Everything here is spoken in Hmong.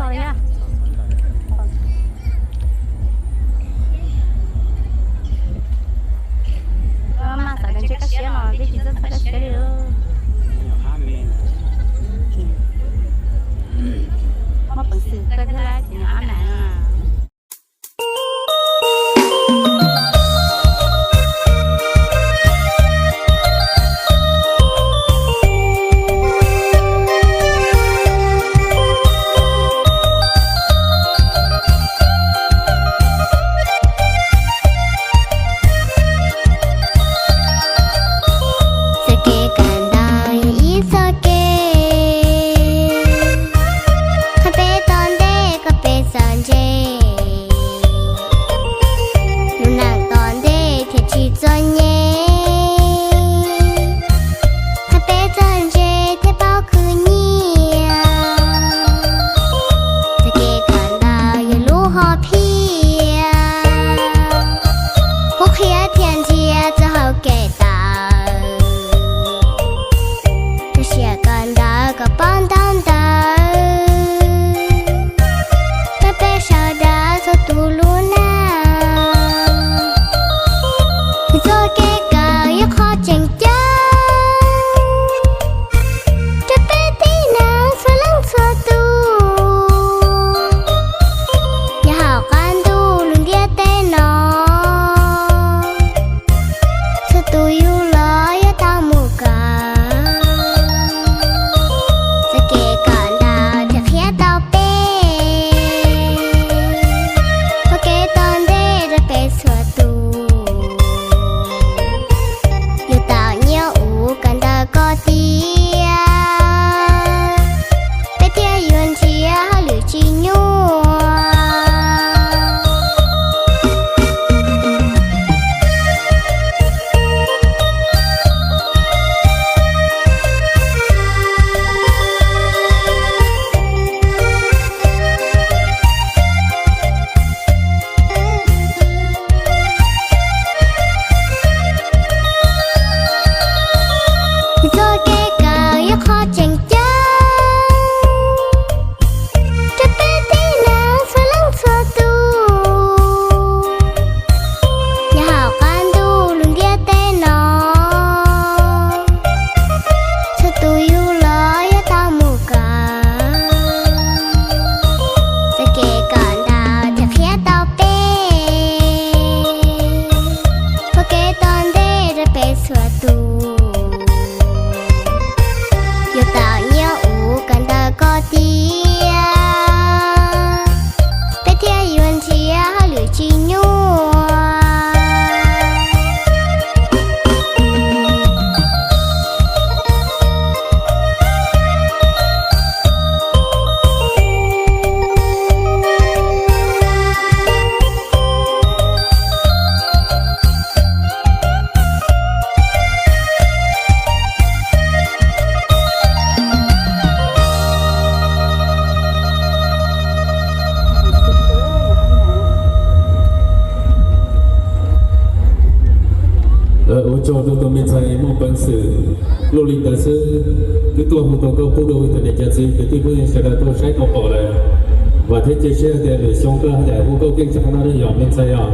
Mas xav tias ntshe kaj siab no twb tsis txawj txhawj kaj siab li. Muaj peev xwm kawg thiab lab ces niam ab mam. Txoj kev kawm ntawv yog ib txoj kev qhia peb tom ntej kom peb txawj ntse, lub neej tom ntej thiaj tsis txom nyem, qhia peb txawj ntse thiaj paub khwv nyiaj. Txoj kev kawm ntawv yog lub hom phiaj, qhuab qhia thiab ntxias txoj hau kev tawm. Rau siab kawm ntawv kom paub ntau ntawv, rau peb sawv daws txhua tus lub neej. Txoj kev kawm yog qhov tseem ceeb rau peb tib neeg txhua leej txhua tus. Nyob hauv qab ntuj lub ntiaj teb no, txhua tus yug los yuav tau mus kawm. Txoj kev kawm ntawv thiaj qhia tau peb, ua kev tom ntej rau peb txhua tus. Yuav tau nyiaj uv kawm ntawv kom tiav, peb thiaj yuav nrhiav hauj lwm tsis nyuaj. Txoj kev kawm yog qhov tseem ceeb rau peb tib neeg txhua leej txhua tus. Nyob hauv qab ntuj lub ntiaj teb no, txhua tus yug los yuav tau mus kawm. Txoj kev kawm ntawv thiaj qhia tau peb, ua kev tom ntej rau peb txhua tus. Yuav tau nyiaj uv kawm ntawv kom tiav, peb thiaj yuav nrhiav hauj lwm tsis nyuaj. Ua tsaug rau tus me ntxhais muaj peev xwm luaj li ntawd xwb, twb tuaj hu tau nkauj pub rau tus niam cov txiv kwv tij phooj ywg sawv daws tuaj saib tau pom lawm. Vam thiab cia siab tias lwm xyoo koj haj yam hu nkauj keej tshaj qhov no ne yom me ntxhais yom.